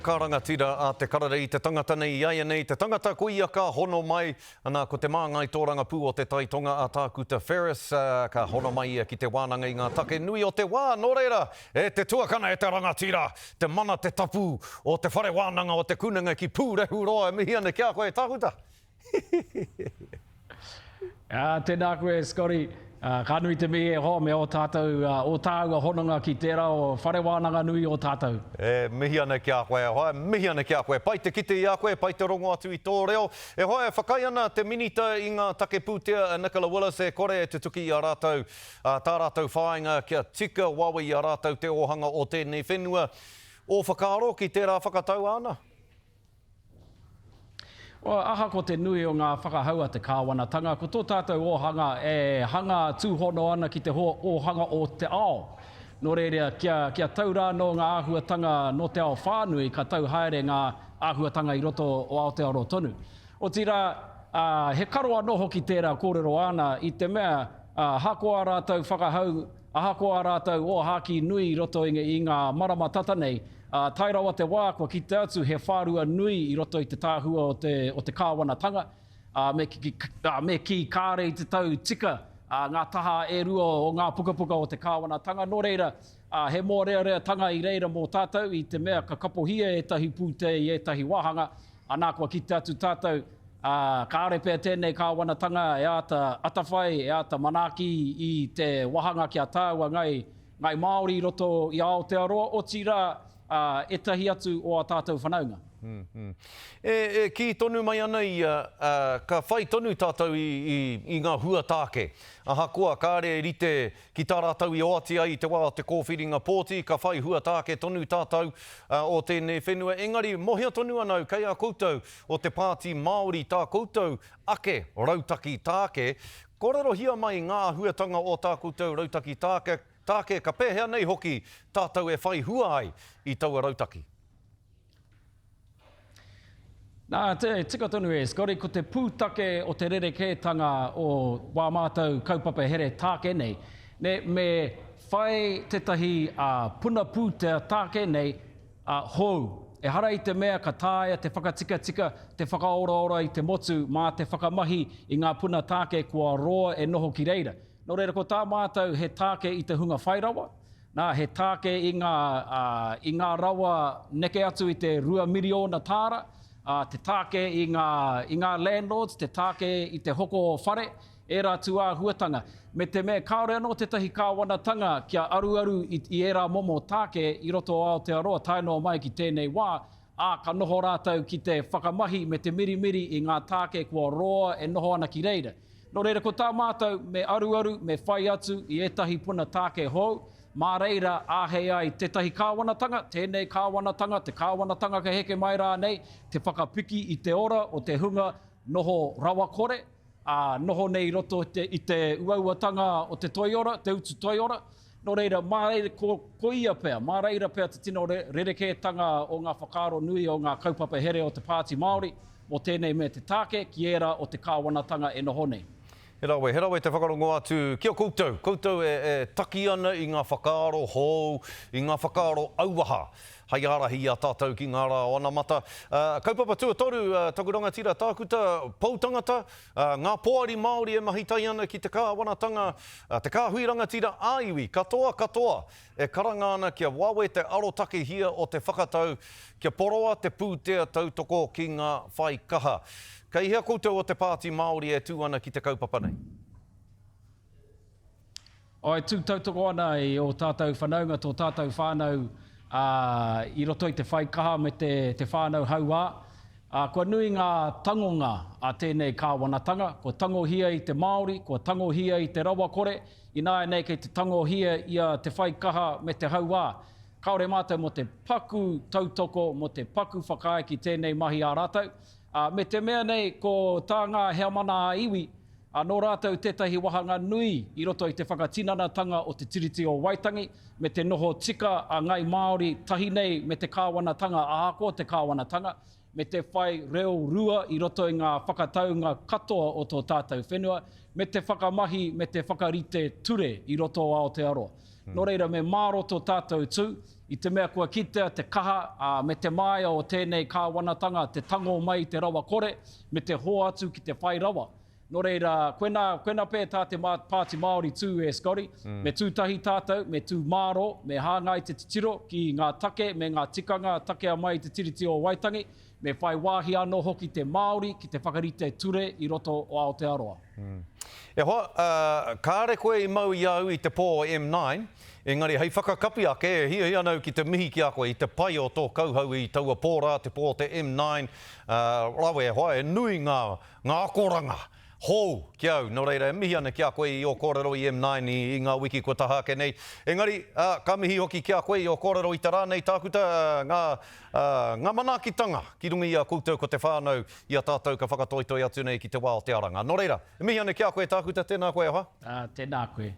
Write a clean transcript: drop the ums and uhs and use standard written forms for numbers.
Ka rangatira a Te Karere i te tangata nei i aianei te tangata ko ia ka hono mai, ana ko te māngai tōrangapū o Te Tai Tonga a Tākuta Ferris, ka hono mai ia ki te wānanga i ngā take nui o te wā. Nō reira, e te tuakana e te rangatira, te mana te tapu o te whare wānanga o Te Kunenga ki Pūrehuroa e mihi ana ki a koe Tākuta. Ā, tēnā koe Scotty. Ka nui te mihi e hoa me ō tātou, ō tāua hononga ki tērā o whare wānanga nui o tātou. E mihi ana ki a koe e hoa, e mihi ana ki a koe. Pai te kite i a koe, pai te rongo atu i tō reo. E hoa, e whakaae ana te Minita i ngā take pūtea a Nicola Willis e kore e tutuki i a rātou tā rātou whāinga kia tika wawe i a rātou te ōhanga o tēnei whenua. Ō whakaaro ki tērā whakatau āna? Ahakoa te nui o ngā whakahau a te kāwanatanga, ko tō tātou ōhanga e hanga tūhono ana ki te ōhanga o te ao. Nō reira, kia, kia tau rā nō ngā āhuatanga nō te ao whānui, ka tau haere ngā āhuatanga i roto o Aotearoa tonu. Otirā, he karo anō hoki tērā kōrero āna i te mea, ahakoa ā rātou whakahau, ahakoa ā rātou ōhākī nui i roto i ngā marama tata nei, Ā, tae rawa te wā kua kite atu he whārua nui i roto i te tahua o te, o te kāwanatanga, ā, me, ā, me kī kāre i te tau tika, ā, ngā taha e rua o ngā pukapuka o te kāwanatanga. Nō reira, ā, he mōreareatanga i reira mō tātou i te mea ka kapohia ētahi pūtea i ētahi wāhanga, anā kua kite atu tātou, ā, kāre pea tēnei kāwanatanga e āta atawhai, e āta manaaki i te wāhanga ki a tāua ngai, Ngāi Māori i roto i a Aotearoa, otirā, ētahi atu o ā tātou whanaunga. E, e kī tonu mai ana ia, ka whai tonu tātou i, i, i ngā hua tāke. Ahakoa kāre e rite ki tā rātou i oati ai i te wā o te kōwhiringa pōti, ka whai hua tāke tonu tātou o tēnei whenua. Engari, mohio tonu ana au kei a koutou o te Pāti Māori tā koutou ake rautaki tāke, Kōrerohia mai ngā āhuatanga o tā koutou rautaki tāke, tāke ka pēhea nei hoki tātou e whai hua ai i taua rautaki? Nā, te tika tonu e Scotty, ko te pūtake o te rerekētanga o wā mātou kaupapa here tāke nei, nē, me whai tētahi puna pūtea tāke nei, ā, hou. Ehara i te mea ka taea te whakatikatika, te whakaoraora i te motu mā te whakamahi i ngā puna tāke kua roa e noho ki reira. Nō reira, ko tā mātou he tāke i te hunga whairawa, nā, he tāke i ngā, ā, i ngā rawa neke atu i te 2 miriona tāra, ā, te tāke i ngā, i ngā landlords, te tāke i te hoko whare, ērā tūāhuatanga, me te mea kāore anō tētahi kāwanatanga kia aruaru i, i ērā momo tāke i roto o Aotearoa tae noa mai ki tēnei wā, ā, ka noho rātou ki te whakamahi me te mirimiri i ngā tāke kua roa e noho ana ki reira. Nō reira, ko tā mātou, me aruaru, me whai atu i ētahi puna tāke hou, mā reira āhei ai tētahi kāwanatanga, tēnei kāwanatanga, te kāwanatanga ka heke mai rānei, te whakapiki i te ora o te hunga noho rawakore, ā, noho nei i roto i te, i te uauatanga o te toiora, te utu toiora. Nō reira, mā reira, ko, ko ia pea, mā reira pea te tino re, rerekētanga o ngā whakaaro nui o ngā kaupapa here o te Pāti Māori mō tēnei me te tāke ki ērā o te kāwanatanga e noho nei. He rawe, he rawe te whakarongo atu ki a koutou, koutou e, e taki ana i ngā whakaaro hou, i ngā whakaaro auaha. Hei ārahi i a tātou ki ngā rā o anamata. Kaupapa tuatoru, taku rangatira tākuta, pou tangata, ngā poari Māori e mahi tahi ana ki te kāwanatanga, te kāhui rangatira ā-iwi, katoa katoa e karanga ana kia wawe te arotakehia o te whakatau kia poroa te pūtea tautoko ki ngā whai kaha. Kei hea koutou o te Pāti Māori e tū ana ki te kaupapa nei? E tū tautoko ana i ō tātou whanaunga, tō tātou whānau i roto i te whai kaha me te whānau hauā. Kua nui ngā tangonga a tēnei kāwanatanga, kua tangohia i te Māori, kua tangohia i te rawakore, ināianei kei te tangohia i a te whai kaha me te hauā. Kāore mātou mō te paku tautoko, mō te paku whakaae ki tēnei mahi a rātou. Me te mea nei ko tā ngā heamana ā-iwi, Ā, nō rātou tētahi wāhanga nui i roto i te whakatinanatanga o te Tiriti o Waitangi me te noho tika a Ngai Māori tahi nei me te kāwanatanga ahakoa te kāwanatanga, me te whai reo rua i roto i ngā whakataunga katoa o tō tātou whenua, me te whakamahi me te whakarite ture i roto o Aotearoa. Nō reira, me māro tō tātou tū. I te mea kua kitea te kaha, ā, me te māia o tēnei kāwanatanga te tango mai i te rawa kore, me te hoatu ki te whai rawa. Nō reira, koinā, koinā pea tā te Pāti Māori tū e Scotty, me tū tahi tātou, me tū mārō, me hāngai te titiro ki ngā take me ngā tikanga takea mai i te Tiriti o Waitangi, me whai wāhi anō hoki te Māori ki te whakarite ture i roto o Aotearoa. E hoa, kāre koe i mau i a au i te pō o M9, engari hei whakakapi ake, e hiahia ana au ki te mihi ki a koe i te pai o tō kauhau i taua pō rā, te pō o te M9, rawe e hoa, e nui ngā Ngā akoranga hou ki au, nō reira e mihi ana ki a koe i ō kōrero i M9 i i ngā wiki kua taha ake nei. Engari, ka mihi hoki ki a koe i ō kōrero i te rā nei, Tākuta, ngā, ngā manaakitanga ki runga i a koutou ko te whānau i a tātou ka whakatoitoi atu nei ki te wā o te aranga. Nō reira, e mihi ana ki a koe, Tākuta, tēnā koe e hoa. Tēnā koe.